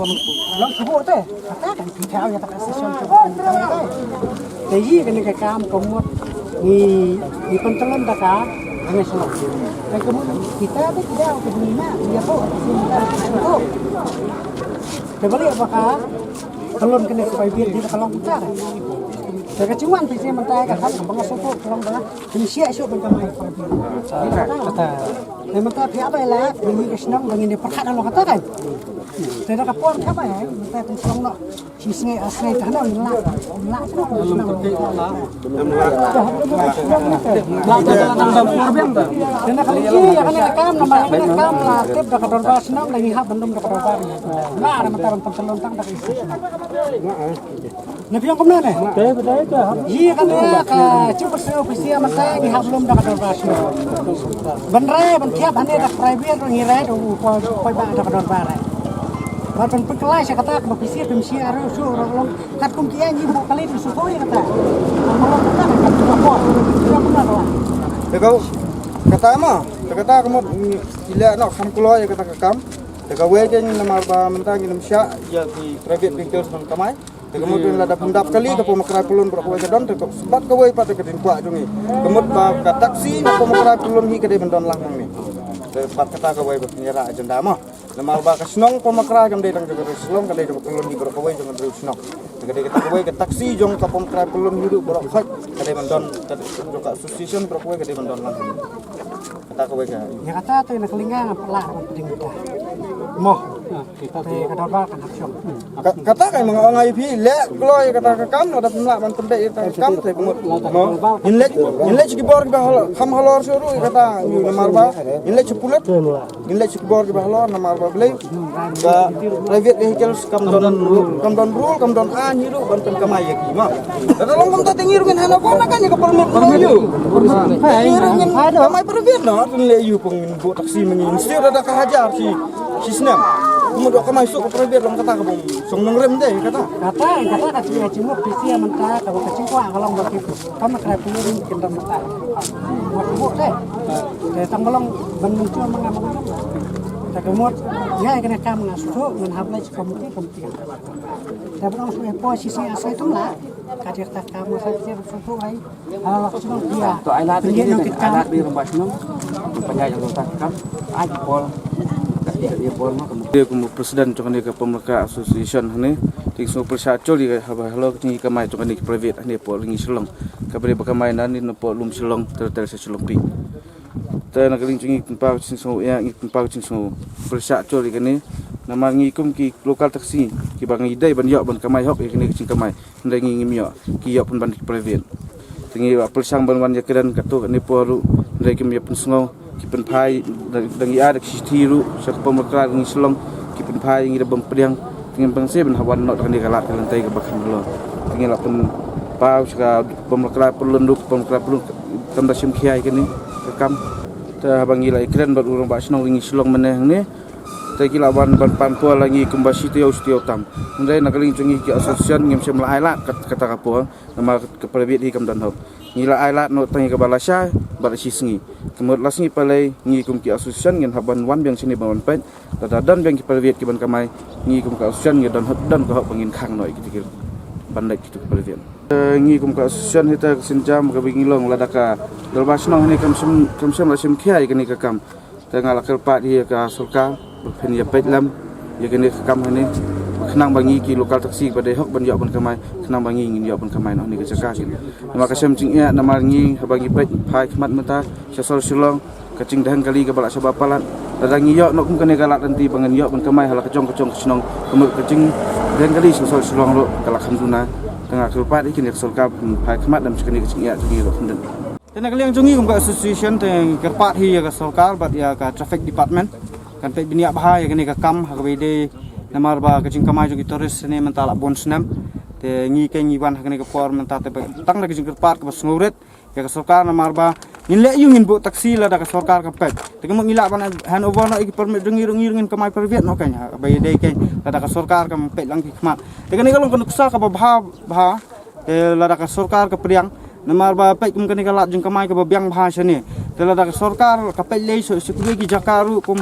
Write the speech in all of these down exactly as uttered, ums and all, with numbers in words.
wan. Long shu buh te. Kata kan phi thaw ïa ta ka session ka. Te ïa kane ka kam ka mut ngi, ngi pyntlun da ka ngi shu. Te ka mut kita te kita ka bini na ïa ko. Te balik ba ka tlun kane ka bai biet di ka long ka. Te ka chingwan phi shu mynta ka kan ka bang ka shu ko ka long ba. Pynshai shuh ban kamai. Kata. Te mynta phi ap ïa la, phi ka shnong ba ngin ïa pyrkhat halor kata kan. Te da ka por phi ap ïa, mynta phi shnong noh. Shi sngi, ah, sngi ta noh, la. La shnong, shnong. Te na kali ïa kane ka kam, namar ïa kane ka kam la tip da ka dorbar shnong, la ngi hap ban lum da ka dorbar. La, da mynta ban pyntlun tang da ka issue shnong. Na biang kumne ne? Yi kan ya ka chupa sio pisia mata ngi hap lum da ka dorbar sio. Ban rai ban thiap hane da private ngi rai da u poi poi ba da ka dorbar rai. Ba ban pynkelai sha kata ba pisia pim sia ro su ro long kat kum kia ngi bu kali tu su koi kata. Ang malong kata ka chupa por. Chupa por. Te kau kata ma, te kata ka mut ila no kham kloi kata ka kam. Te kawei ke namar ba mynta ngin ym shah ïa ki private vehicles ban kamai. Te ka mut lada phin dap kali ka pom krai pylun baroh kawei ka don te ka bat kawei pat ka dien kwah jong ngi. Ka mut ba ka taxi na pom krai pylun hi ka dei ban don lang hangne. Te bat kata kawei ba phin ïa rah agenda mo. Namar ba ka shnong pom krai kam dei tang jong ka ri Shillong ka dei jong ka pylun hi baroh kawei jong ka ri shnong. Te ka dei kata kawei ka taxi jong ka pom krai pylun hi ruh baroh khoit ka dei ban don ka dei jong ka association baroh kawei ka dei ban don lang hangne. Ta ka wei ka. Ïa kata te na ka liang nga pala ban pdeng ta. Mo. Te ka dorbar kan hap shong. Ka-, kata ka ma nga ong ïa phi, leh kloi kata ka kam, lada phim lah ban pyndep ïa kata ka kam, te ka mut. Mo. Ngin leh, ngin leh sha ki bor kiba hal-, kham halor shuh ruh ïa kata, ïa namar ba ngin leh sha pulit. Ngin leh sha ki bor kiba halor namar ba balei. Ka private vehicles kam don rule, kam don rule, kam don aiñ ruh ban pynkamai ïa ki, mo. Lada long kumta te ngi ruh ngin hana kona kan ïa ka permit ruh ïa u. Ngi ruh ngin kamai private noh, te leh ïa u pong ngin buh taxi ma ngi. Mesti lada ka hajar shi, shi snem. Kumno kamai suk ka private long kata ka bym shong nongrim de kata. Kata, kata ka jingmut phi sha mynta ka ba ka jingkwah ka long ba ki kam ka private kin dang mynta. Mut buh de. Te tang ba long ban mynta ma nga ma nga. Te ka mut ïa kane kam nga suk ngan hap leh shi komiti, komiti. Te ba long shu e poi shi shi asai tum la. Ka dia ta kam asai shi suk ai. Ala shu dia. To ai lad, ai lad bi rambas nong. Panjai jong ta kam. Ai pol. Ka dia pol ma kam. Te kum president jong kane ka Pamlaka Association hangne. Te sngew pyrshah jur ïa ka haba halor ka jingkamai jong kane ka private hangne hapoh Lyngi Shillong. Kaba dei ba kamai nangne napoh Lum Shillong, ter ter sha Shillong Peak. Te na ka liang jong ngi pynpaw ka jingsngew ïa, ngi pynpaw ka jingsngew pyrshah jur ïa kane. Namar ngi kum ki local taxi kiba ngi dei ban ïoh ban kamai hok ïa kane ka jingkamai. Hynrei ngi ngim ïoh, ki ïoh pynban ki private. Te ngi la pyrshang ban wan ïakren katto katne por ruh, hynrei kim ïoh pynsngew, ki pynphai da, da ngi ai da ki shithi ruh sha ka Pamlaka Lyngi Shillong, ki pynphai ngi da bym pdiang. Te ngim pang seh ban hap wan noh da kane ka lad ka lynti kaba kham halor. Te ngi la pynpaw sha ka Pamlaka Pyllun ruh, Pamlaka Pyllun kam da shim khia ïa kane ka kam. Te haba ngi la ïakren bad u rangbah shnong Lyngi Shillong mynne hangne, te ki la wan ban pan por la ngi kumba shi taïew shi taïew tam. Hynrei na ka liang jong ngi ki association ngim shym la ai lad kat, kata ka por. Namar ka private hi kam don hok. Ngi la ai lad noh tang ïa kaba lashai bad la shi sngi. Ka mut la sngi palei ngi kum ki association ngin hap ban wan biang shane ban wan peit. Lada don biang ki private kiban kamai, ngi kum ka association ngi don hok, don ka hok ba ngin khang noh ïa kita ki ban leit kita ki private. Eh, ngi kum ka association hi te ka sienjam kaba ngi long lada ka dorbar shnong hangne kam shym, kam shym la shim khia ïa kane ka kam. Te nga la kyrpad ïa ka sorkar ba phin ïa peit lem ïa kane ka kam hangne. Khnang ba ngi ki local taxi ba dei hok ban ïoh ban kamai, khnang ba ngi ngin ïoh ban kamai noh hangne ka jaka. Namar ka shem jingeh namar ngi haba ngi peit phai khmat mynta sha sor Shillong, ka jingdheng kali kaba la shaba palat. Lada ngi ïoh noh kum kane ka lad lynti ba ngin ïoh ban kamai ha la ka jong ka jong ka shnong, ka mut ka jingdheng kali sha sor Shillong ruh ka la kham duna. Te nga kyrpad ïa kane ka sorkar ba phin phai khmat lem sha kane ka jingeh jong ngi ruh khyndiat. Te na ka liang jong ngi kum ka association te ngi kyrpad hi ïa ka sorkar bad ïa ka traffic department kan peit bniah bha ïa kane ka kam ha kaba ïadei namar ba ka jingkamai jong ki tourist hangne mynta la bun snem. Te ngi keiñ ngi wan ha kane ka por mynta te ba tang da ka jingkyrpad kaba sngewrit ïa ka sorkar namar ba ngin leh ïa u ngin buh taxi lada ka sorkar kam peit. Te ka mut ngi lah ban hand over noh ïa ki permit jong ngi ruh ngi ruh ngin kamai private noh keiñ ha kaba ïadei keiñ lada ka sorkar kam peit lang ki khmat. Te kane ka long ka nuksa kaba bha bha. Te lada ka sorkar ka pdiang namar ba peit kum kane ka lad jingkamai kaba biang bha shane. Te lada ka sorkar ka peit lei sha, sha kiwei ki jaka ruh kum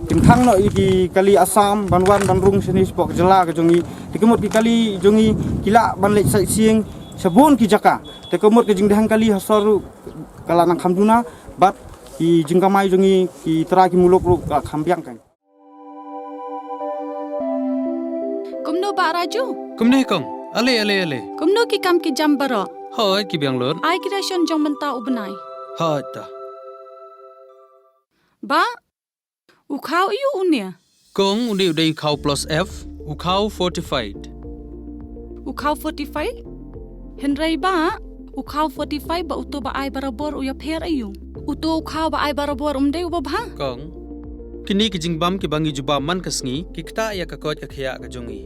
kin khang noh ïa ki kali Assam ban wan ban rung shane shapoh ka jylla ka jong ngi. Te ka mut ki kali jong ngi ki lah ban leit sightseeing sha bun ki jaka. Te ka mut ka jingdheng kali ha sor ruh ka la nang kham duna bad ki jingkamai jong ngi ki trai ki muluk ruh ka kham biang keiñ. Kumno Bah Raju? Kumne kong, ale ale ale. Kumno ki kam ki jam baroh? Hooid ki biang lut. Ai ki ration jong mynta u bnai. Hooid ta. Bah, u khaw aiu une? Kong, une u dei u khaw plus F, u khaw fortified. U khaw fortified? Hynrei Bah, u khaw fortified bad uto ba ai barabor u ïapher aiu? Uto u khaw ba ai barabor um dei uba bha? Kong, kine ki jingbam kiba ngi ju bam man ka sngi ki ktah ïa ka koit ka khiah ka jong ngi.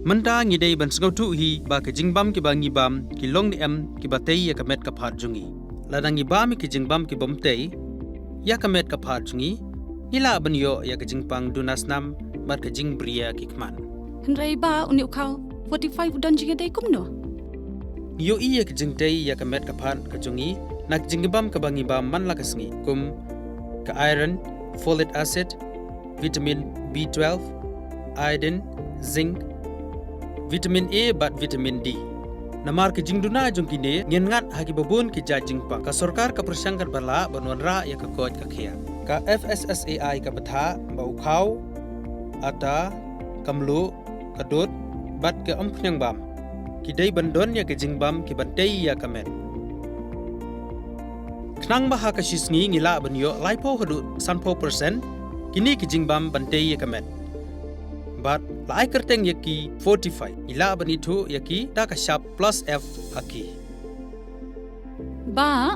Mynta ngi dei ban sngewthuh hi ba ki jingbam kiba ngi bam ki long ne em kiba tei ïa ka met ka phad jong ngi. Lada ngi bam ïa ki jingbam kibym tei ïa ka met ka phad jong ngi, ngi lah ban ïoh ïa ka jingpang duna snam bad ka jingbriew ki khmat. Hynrei Bah, une u khaw fortified u don jingïadei kumno? Ngi ïohi ïa ka jingtei ïa ka met ka phad ka jong ngi na ka jingbam kaba ngi bam man la ka sngi kum ka iron, folic acid, vitamin B twelve, iodine, zinc, vitamin A bad vitamin D. Namar ka jingduna jong kine ngin ngat ha kiba bun ki jait jingpang. Ka sorkar ka pyrshang katba lah ban wanrah ïa ka koit ka khiah. Ka F S S A I ka bthah ba u khaw, ata, ka mluh, ka dud bad ka umphniang bam ki dei ban don ïa ka jingbam kiban tei ïa ka met. Ka Nang ba ha ka shi sngi ngi lah ban ïoh laiphew haduh sanphew percent kine ki jingbam ban tei ïa ka met. Bad la ai kyrteng ïa ki Fortify, ngi lah ban ithuh ïa ki da ka shap Plus F ha ki. Bah,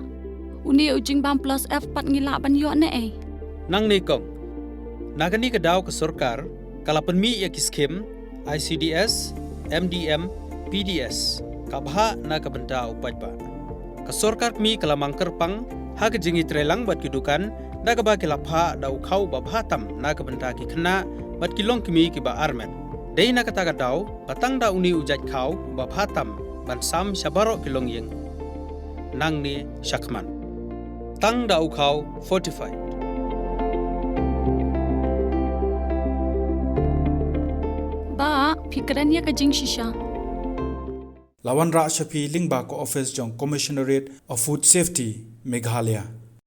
une u jingbam Plus F pat ngi lah ban ïoh ne ei? Nangne kong, na kane ka daw ka sorkar ka la pynmih ïa ki skim I C D S, M D M, P D S, ka bhah na ka bynta u paidbah. Ka sorkar kmie ka la mang kyrpang ha ka jingïatreilang bad ki dukan da kaba ki la phah da u khaw ba bha tam na ka bynta ki khynnah bad ki longkmie kiba armet. Dei na kata ka daw ba tang da une u jait khaw ba bha tam ban sam sha baroh ki longïing. Nangne shakhmat, tang da u khaw Fortify. Bah, phi kren ïa ka jingshisha. La wanrah sha phi lyngba ka office jong Commissionerate of Food Safety, Meghalaya.